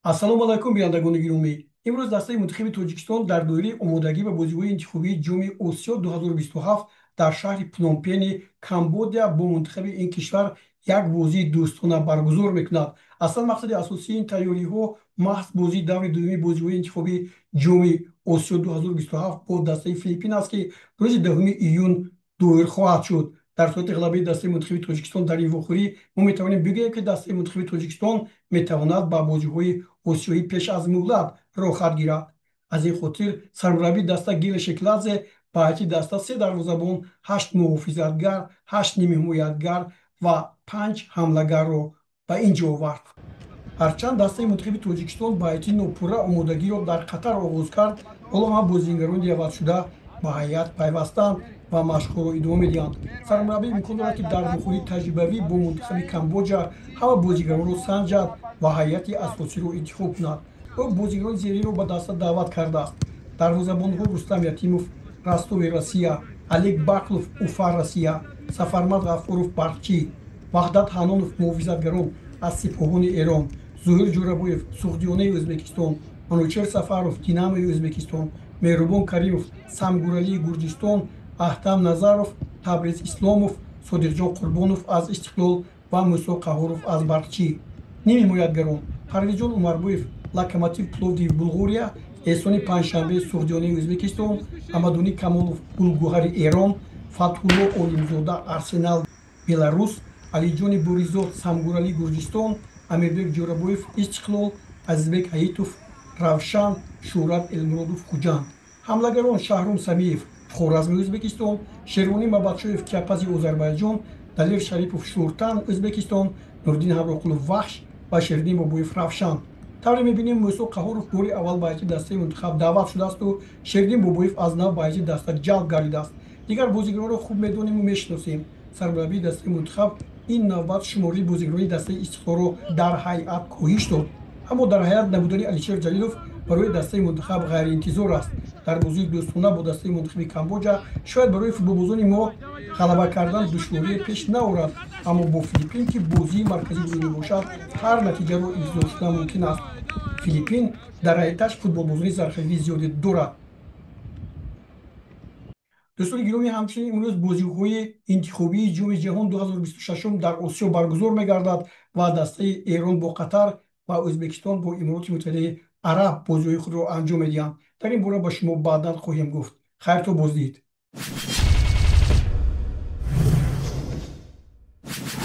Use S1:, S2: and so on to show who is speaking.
S1: Ассалому алайкум, бинандагони гиромӣ. Имрӯз дастаи мунтахиби Тоҷикистон дар доираи омодагӣ ба бозиҳои интихобии Ҷоми Осиё 2027 дар шаҳри Пномпени Камбодия бо мунтахаби ин кишвар як бозии дӯстона баргузор мекунад. Аслан мақсади асосии ин тайёриҳо маҳз бозии даври дуюми бозиҳои интихобии Ҷоми Осиё 2027 бо дастаи Филиппин аст, ки рӯзи 10 июн доир хоҳад шуд. Дар сурати ғалабаи дастаи мунтахиби Тоҷикистон дар ин вохӯрӣ мо метавонем бигӯем, ки дастаи мунтахиби Тоҷикистон метавонад ба бозиҳои осиёӣ пеш аз муҳлат роҳхат гирад. Аз ин хотир сармураббии даста Гела Шекладзе ба ҳайати даста се дарвозабон, ҳашт муҳофизатгар, ҳашт нимҳимоятгар ва панҷ ҳамлагарро ба ин ҷо овард. Ҳарчанд дастаи мунтахиби Тоҷикистон ба ҳайати нопурра омодагиро дар Қатар оғоз кард, ҳоло ҳам бозигарони даъватшуда ба ҳайат пайвастанд ва машқҳоро идома медиҳанд. Сармураббӣ имкон дорад, ки дар вохӯрии таҷрибавӣ бо мунтахаби Камбоҷа ҳама бозигаронро санҷад ва ҳайати асосиро интихоб кунад. Ӯ бозигарони зеринро ба даста даъват кардааст: дарвозабонҳо Рустам Ятимов, Ростови, Россия; Олег Баклов, Уфа, Россия; Сафармад Ғафуров, Барқчӣ; Ваҳдат Ҳанонов, муҳофизатгарон, аз Сипоҳони Эрон; Зуҳир Ҷӯрабоев, Суғдиёнаи Ӯзбекистон; Манучер Сафаров, Динамои Ӯзбекистон; Меҳрубон Каримов, Самгуралии Гурҷистон; Аҳтам Назаров, Табриз Исломов, Содиқҷон Қурбонов аз Истиқлол ва Мусо Қаҳоров аз Барқчӣ. Нимҳимоятгарон: Парвизҷон Умарбоев, Локомотив Пловдив, Булғория; Эҳсони Панҷшанбе, Суғдиёнаи Ӯзбекистон; Амадунӣ Камолов, Гулгӯҳари Эрон; Фатҳулло Олимзода, Арсенал, Беларус; Алиҷони Боризод, Самгуралии Гурҷистон; Амирбек Ҷӯрабоев, Истиқлол; Азизбек Ҳаитов, Равшан; Шӯҳрат Элмуродов, Хуҷанд. Ҳамлагарон: Шаҳром Самиев, Хоразми Ӯзбекистон; Шервонӣ Мабадшоев, Кяпази Озарбойҷон; Далер Шарипов, Шӯртан, Ӯзбекистон; Нуриддин Ҳамроқулов, Вахш ва Шериддин Бобоев, Равшан. Тавре мебинем, Мӯсо Қаҳоров бори аввал ба ҳайати дастаи мунтахаб даъват шудаасту Шериддин Бобоев аз нав ба ҳайати даста ҷалб гардидааст. Дигар бозигаронро хуб медониму мешиносем. Сармураббии дастаи мунтахаб ин навбат шумораи бозигарони дастаи Истиқлолро дар ҳайат коҳиш дод, аммо дар ҳайат набудани Алишер Ҷалилов барои дастаи мунтахаб ғайриинтизор аст. Дар бозии дӯстона бо дастаи мунтахаби Камбоҷа шояд барои футболбозони мо ғалаба кардан душворие пеш наорад, аммо бо Филиппин, ки бозии марказии гурӯҳ мебошад, ҳар натиҷаро интизор шудан мумкин аст. Филиппин дар ҳайаташ футболбозони зархавии зиёде дорад. Дӯстони гиромӣ, ҳамчунин имрӯз бозиҳои интихобии Ҷоми Ҷаҳон 2026 дар Осиё баргузор мегардад ва дастаи Эрон бо Қатар ва Ӯзбекистон бо Имороти Муттаҳидаи Араб бозиҳои худро анҷом медиҳанд. Дар ин бора ба шумо баъдан хоҳем гуфт. Хайр то боздид.